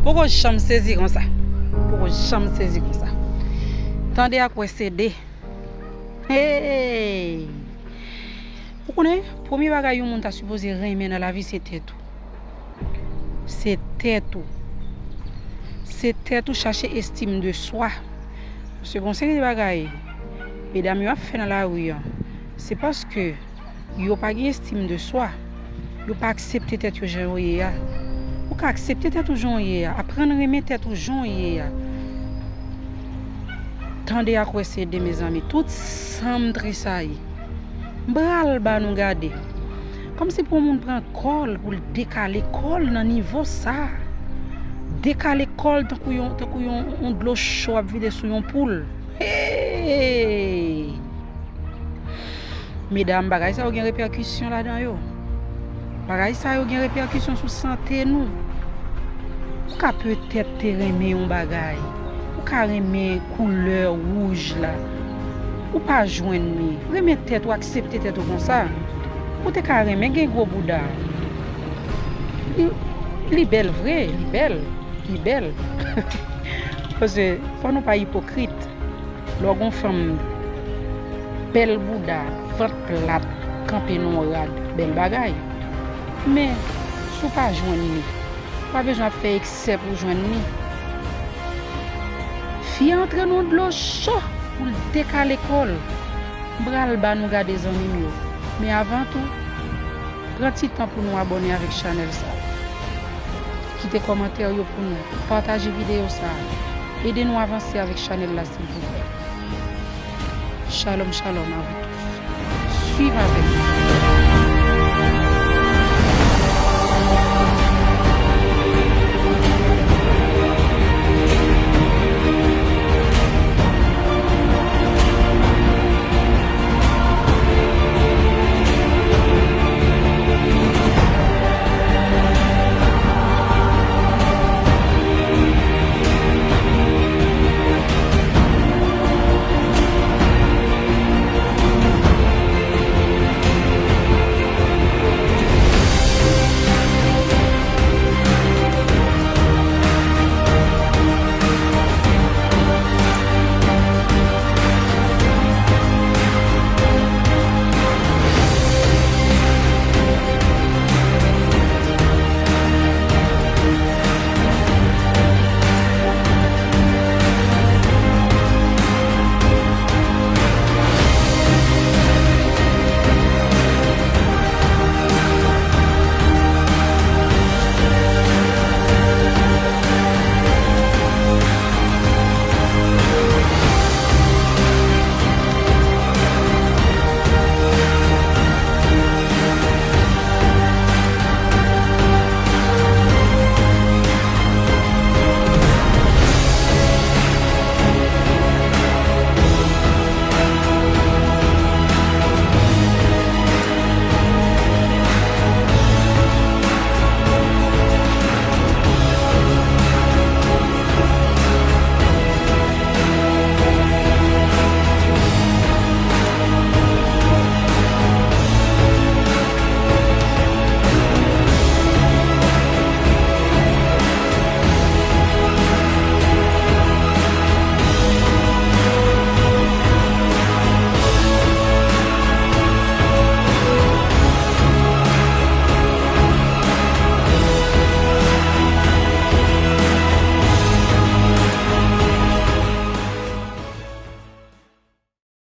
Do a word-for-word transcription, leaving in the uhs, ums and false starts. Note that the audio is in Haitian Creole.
Poko janm sezi konsa. Poko janm sezi konsa. Tande ak wè se de. Hey! Ou konnen, premye bagay yon moun ta sipoze renmen nan lavi se tèt ou. Se tèt ou. Se tèt ou, chache estime de soi. Paske gon seri de bagay medam yo ap fè nan lari an, se paske yo pa gen estime de soi. Yo pa aksepte tèt yo jan yo ye a. Ou ka aksepte tèt ou jan w ye a. Aprann renmen tèt ou jan w ye a. Tande ak wè se de, mezanmi. Tout san m tresayi. M pral ba nou gade. Kòmsi pou yon moun pran kò l, pou l dekale kò l nan nivo sa. Dekale kò l tankou yon, tankou yon, yon dlo cho ap vide sou yon poul. Hey! Medam, bagay sa yo gen repèkisyon ladan yo. Bagay sa yo gen repèkisyon sou sante nou. Ou ka petèt te renmen yon bagay. Ou ka renmen koulè wouj la. Ou pa jwenn li. Renmen tèt ou, aksepte tèt ou konsa. Ou te ka renmen gen gwo bouda. Li, li bèl vre, li bèl, li bèl. Paske fò nou pa ipokrit. Lè w gon fanm bèl bouda, vant plat, kanpe nan yon rad, bèl bagay. Men, si w pa jwenn li, ou pa bezwen ap fè eksè pou w jwenn li. Fi a antre nan yon dlo cho pou l dekale kò l. M pral ba nou gade, zanmi m yo. Men avan tou, pran ti tan pou nou abòne avèk chanèl sa. Kite kòmantè yo pou nou. Pataje videyo sa. Ede nou avanse avèk chanèl la, silvouplè. Shalom, shalom à vous tous. Suiv avèk nou.